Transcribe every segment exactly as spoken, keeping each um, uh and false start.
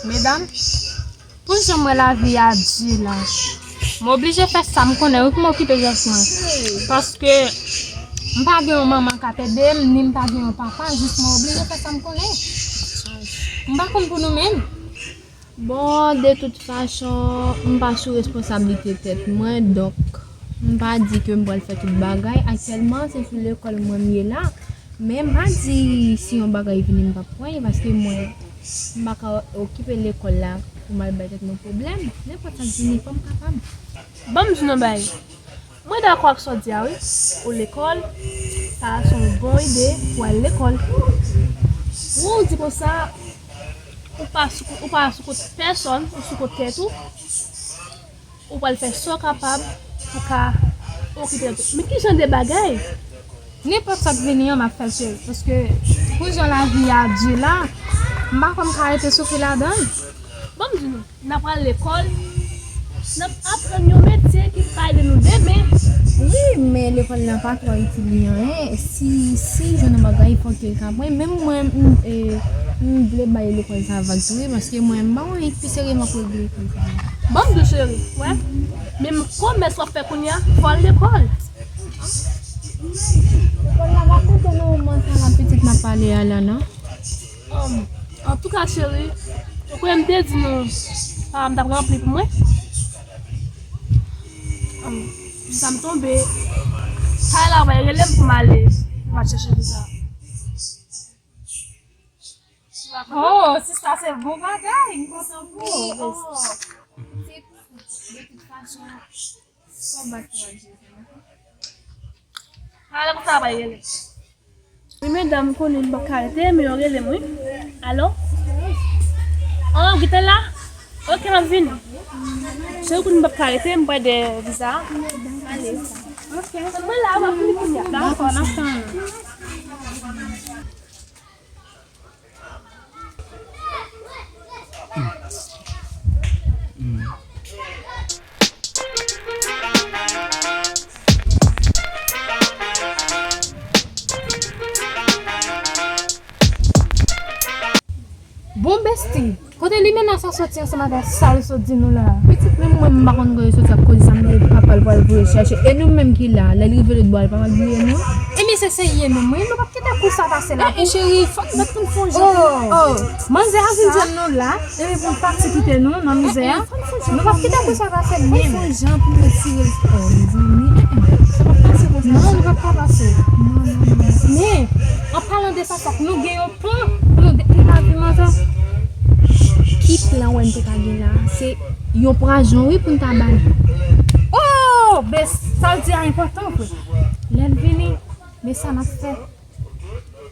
Medam, pou jan m wè lavi a di la, m oblije fè sa m konnen wi pou m okipe zòt mwen. Paske m pa gen yon manman k ap ede m, ni m pa gen yon papa, jis mwen oblije fè sa m konnen. M pa konn pou nou menm. Bon, de tout fason, m pa sou responsablite tèt mwen, donk, m pa di ke m pral fè tout bagay. Aktyèlman, se sou lekòl mwen m ye la. Men m pa di si yon bagay vini m p ap pran li, paske mwen, m pa ka okipe lekòl la pou m al bay tèt mwen pwoblèm. Nenpòt sa k vini, fò m kapab. Ban m di nou yon bagay. Mwen dakò ak sa w di a wi. Ou lekòl, sa a se yon bon ide pou al lekòl. Ou di konsa, ou pa sou, ou pa sou kont pèsòn, ou sou kont tèt ou. Ou pral fè sa w kapab pou ka okipe tèt ou. Men ki jan de bagay? Nenpòt sa k vini an, m ap fè l, cheri. Paske pou jan lavi a di la, m pa kwè m ka rete soufri ladan l. Ban m di nou, n ap al lekòl, n ap aprann yon metye ki ka ede nou demen. Wi, men lekòl la pa twò itil li anyen. Si, si jwenn yon bagay, fòk ke l ka pran. Menm mwen, m, e, m vle bay lekòl sa vag tou, wi, paske mwen, m pa wè anyen ki pi serye m ap regle lekòl sa. Ban m di w, cheri, wè, menm komès w ap fè kounye a, fò w al lekòl. Lekòl la pa koute nan moman sa la, pitit n ap pale a la, non? Um, antouka, cheri, ou kwè m te di nou, papa m t ap ranpli pou mwen? Um, viza m tonbe. Kay la, w rele m pou m ale, m al chèche viza. Oh, sista, se bon bagay, m kontan pou ou. Oh. De tout fason, fò w bat pou w al jere. Ala konsa, w ap rele. Wi, medam, m konnen m p ap ka rete, men yo rele m, wi. Alo? Oh, ou gentan la? Ok, m ap vini. Cheri, konnen m p ap ka rete, m pral de viza. Ok. Mwen la, m ap vini kounye a. Dakò, n ap tann ou. Bon, besti, kote limena sa soti ansanm avèk sa l sot di nou la? Pitit, menm mwen, m pa konn kote l soti ak koze sa, m di papa l pral voye chèche. E nou menm ki la, lè l rive lòtbò a, l pa pral bliye nou? E men se serye menm, wi, nou p ap kite kou sa pase la. E, e, cheri, fòk nou konn fè yon jan. Oh, oh. Manzè a vin jwenn nou la, epi pou l pati kite nou nan mizè a. Nou p ap kite kou sa pase menm. Fò n fè yon jan pou n retire l. Oh, mezanmi, eh, eh, sa p ap pase konsa. Non, li p ap ka pase. Non, non, non. Men, an palan de sa, fòk nou gen yon plan pou nou detwi lavi manzè. Ki plan w wè n te ka gen la? Se yon pwason, wi, pou n ta ba li. Oh, men sa w di a enpòtan vre. Lè l vini, men sa n ap fè.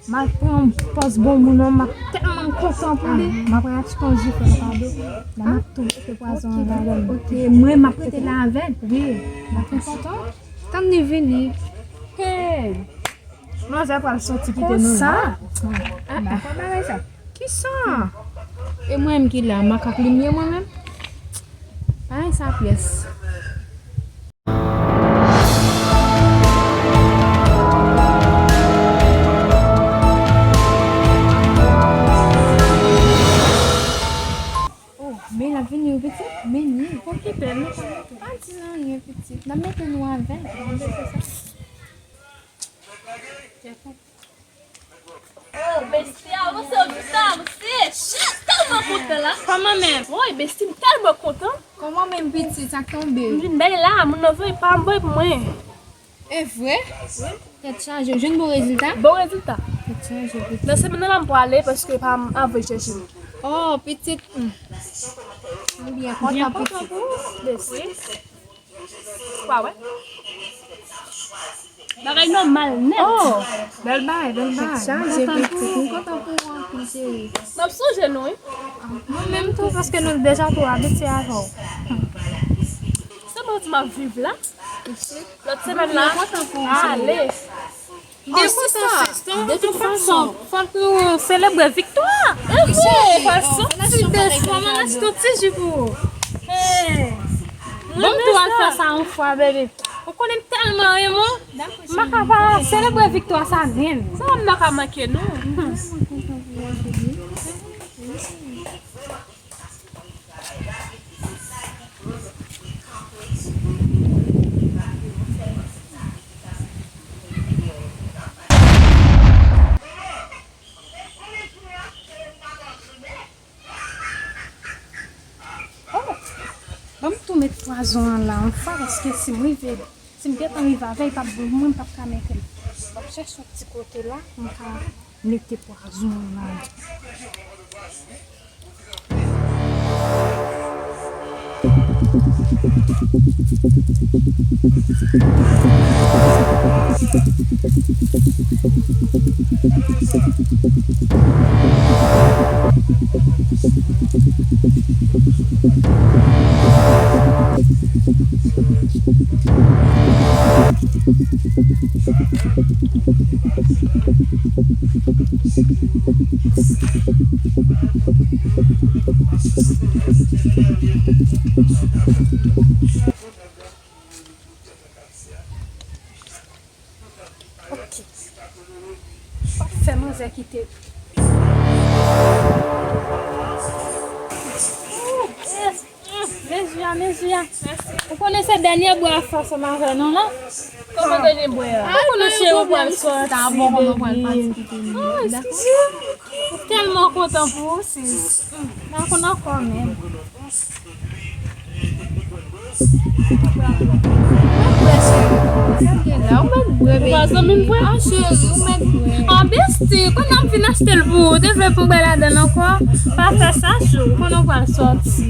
M al pran yon pòz bon moun nan, m ap tèlman kontan pou li. M ap achte yon jifè kado. Lè m ap tou mete pwazon an ladan l. Ok, mwen m ap rete la avè l. Wi, m ap kontan. Tann li vini. Hey! Manzè pral soti kite nou la. Konsa? M pa fè bagay sa. Kisa? E mwen menm ki la, makak limyè mwen menm? Pa gen sa pyès. Oh, men l ap vini wi pitit, men li. Fò kite l, nou pa di l anyen pitit. N ap mete nou avè l. Oh, besti, avanse w di sa, avanse. Shit, tèlman kontan la. Kòman menm? Woy, besti, m tèlman kontan. Kòman menm pitit, sa k tonbe? M vin bèl la, moun nan voye pa m voye pou mwen. E vre? Wi. Tèt chaje, w jwenn bon rezilta? Bon rezilta. Tèt chaje, pitit. Nan semèn nan la m pwale paske pa m ap voye chèche m. Oh, pitit. M byen kontan pou ou. Mèsi. Ou pa wè? Bagay nòmal nèt. Oh, bèl bagay, bèl bagay. Tèt chaje, pitit. M kontan pou ou anpil, cheri. M ap sonje nou, wi. Mwen menm tou, paske nou deja twò abitye avè w. Se manti m ap viv la. Lòt semèn la, ale. Oh, sista, de tout fason, fòk nou selebre viktwa. E vre, fò n soti desann, fò n achte yon ti ji pou ou. Hey. Ban m tou al fè sa yon fwa, bebe. Ou konnen m tèlman renmen w. M pa ka pa selebre viktwa sa menm. Sa m pa ka manke, non. Hmm. Pwazon an la anfan, paske si m rive, si m gentan rive avè l, l p ap bon pou mwen, m p ap ka mete l. M ap chèche yon ti kote la pou m ka mete pwazon an ladan. Ok. Pa fè manzè kite. Mezi a, mezi a. Ou konnen se dènye bwè a fè ansanm avè nou la? Kòman dènye bwè a? Ou konnen cheri, ou pral sòti, baby. Ou tèlman kontan pou ou, sis. M pa konn ankò menm. Ou mèt bwè, cheri. Sa k gen la? Ou mèt bwè, baby. Ou pa zanmi m vre? Ah, cheri, ou mèt bwè. Ah, besti, kounye a m fin achte l pou ou. Ou te vle pou m bwè ladan l ankò? Pa fè sa, chou. Ou konnen w pral sòti.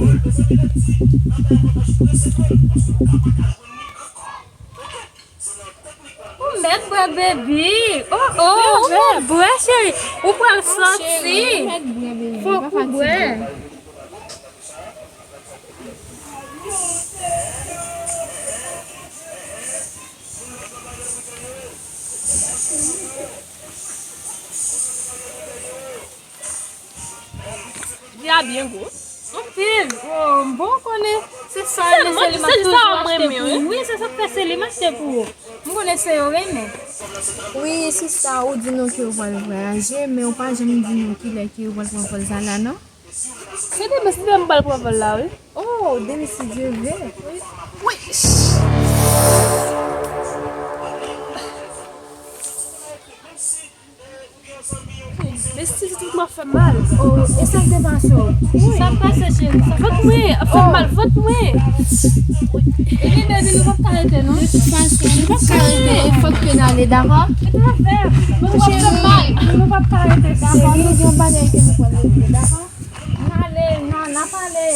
Ou mèt bwè, baby. Oh, oh, ou mèt bwè, cheri. Ou pral sòti. Fòk ou bwè. Di a byen gwo. Anpil. Oh, bon, konnen se sa yo, se li m achte toujou achte pou ou. Wi, se sa k fè se li m achte pou ou. M konnen se yo renmen. Wi, sista, ou di nou ke ou pral vwayaje, men ou pa janm di nou kilè ke ou pral pran vòl sa la, non? Se demen, se demen m pral pran vòl la, wi. Oh, demen, si Dye vle. Wi. Besti, se tout m ap fè mal. Oh, e sa k te pase w? Sa k pase, cheri? Vant mwen ap fè mal, vant mwen. Epi, baby, nou p ap ka rete, non? De tout fason, nou p ap ka rete. Fòk ke n ale, dakò? Cheri, nou p ap ka rete, dakò? Nou gen yon bagay ke nou pral regle, dakò? N ale, non, n ap ale.